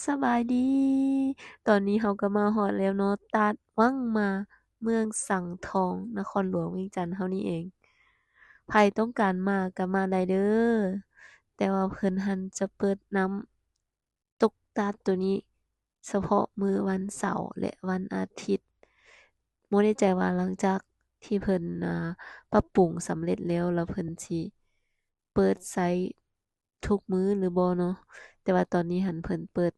ສະບາຍດີ ຕອນນີ້ເຮົາກໍມາຮອດແລ້ວເນາະ ຕາດວັງມາ ເມືອງສັງທອງ ນະຄອນຫຼວງວຽງຈັນເຮົານີ້ເອງ. ໃຜຕ້ອງການມາກໍມາໄດ້ເດີ້ ແຕ່ວ່າເພິ່ນຫັ້ນຈະເປີດນ້ຳຕົກຕາດໂຕນີ້ ສະເພາະມື້ວັນເສົາ ແລະ ວັນອາທິດ. ບໍ່ແນ່ໃຈວ່າຫຼັງຈາກທີ່ເພິ່ນ ອາ ປັບປຸງສຳເລັດແລ້ວ ແລ້ວເພິ່ນຊິເປີດໃຊ້ທຸກມື້ຫຼືບໍ່ເນາະ, ແຕ່ວ່າຕອນນີ້ຫັ້ນເພິ່ນເປີດ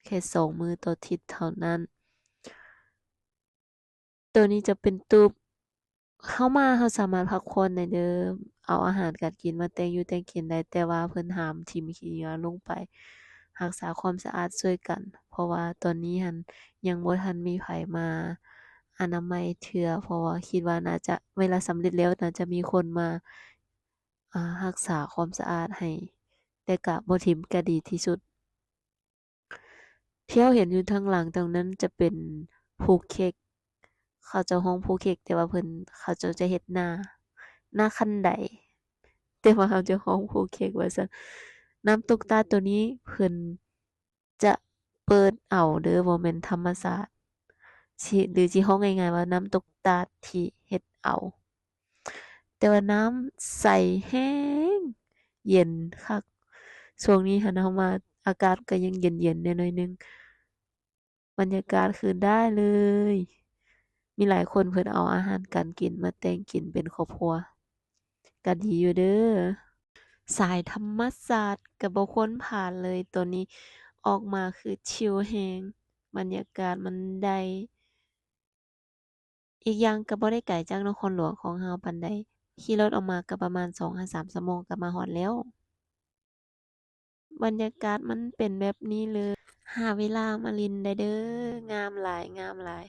ແຄ່ສອງມື້ຕໍ່ທິດເທົ່ານັ້ນ. ໂຕນີ້ຈະເປັນຕູບ ເຮົາມາເຮົາສາມາດພັກຜ່ອນໄດ້ເດີ້ ເອົາອາຫານການກິນມາແຕ່ງຢູ່ແຕ່ງກິນໄດ້, ແຕ່ວ່າເພິ່ນຫ້າມຖິ້ມຂີ້ເຫຍື້ອລົງໄປ. ຮັກສາຄວາມສະອາດຊ່ວຍກັນ ເພາະວ່າຕອນນີ້ຫັ້ນຍັງບໍ່ທັນມີໃຜມາອະນາໄມເທື່ອ, ເພາະວ່າຄິດວ່າໜ້າຈະ ເວລາສຳເລັດແລ້ວໜ້າຈະມີຄົນມາ ອາ ຮັກສາຄວາມສະອາດໃຫ້, ແຕ່ກະບໍ່ຖິ້ມກະດີທີ່ສຸດ. ທີ່ເຮົາເຫັນຢູ່ທາງຫຼັງຕົງນັ້ນຈະເປັນພູເຄັກ, ເຂົາເຈົ້າຮ້ອງພູເຄັກ ແຕ່ວ່າເພິ່ນ ເຂົາເຈົ້າຈະເຮັດນາ, ນາຄັນໄດ, ແຕ່ວ່າເຮົາຈະຮ້ອງພູເຄັກວ່າຊັ້ນ. ນ້ຳຕົກຕາດໂຕນີ້ເພິ່ນຈະເປີດເອົາເດີ້ ບໍ່ແມ່ນທຳມະຊາດ, ຊິ ຫຼືຊິຮ້ອງງ່າຍໆວ່ານ້ຳຕົກຕາດທີ່ເຮັດເອົາ. ແຕ່ວ່ານ້ຳໃສແຮງ ເຢັນຄັກ. ຊ່ວງນີ້ຫັ້ນເຮົາມາ ອາກາດກໍຍັງເຢັນໆແດ່ໜ້ອຍໜຶ່ງ. ບັນຍາກາດຄືໄດ້ເລີຍ. ມີຫຼາຍຄົນເພິ່ນເອົາອາຫານການກິນມາແຕ່ງກິນເປັນຄອບຄົວ ກໍດີຢູ່ເດີ້. ສາຍທຳມະຊາດກໍບໍ່ຄວນພາດເລີຍ. ຕອນນີ້ອອກມາຄືຊິວແຮງ. ບັນຍາກາດມັນໄດ້. ອີກຢ່າງກໍບໍ່ໄດ້ໄກຈາກນະຄອນຫຼວງຂອງເຮົາປານໃດ, ຂີ່ລົດອອກມາກໍປະມານສອງຫາສາມຊົ່ວໂມງກໍມາຮອດແລ້ວ. ບັນຍາກາດມັນເປັນແບບນີ້ເລີຍ. ຫາເວລາມາຫຼິ້ນໄດ້ເດີ້. ງາມຫຼາຍ, ງາມຫຼາຍ.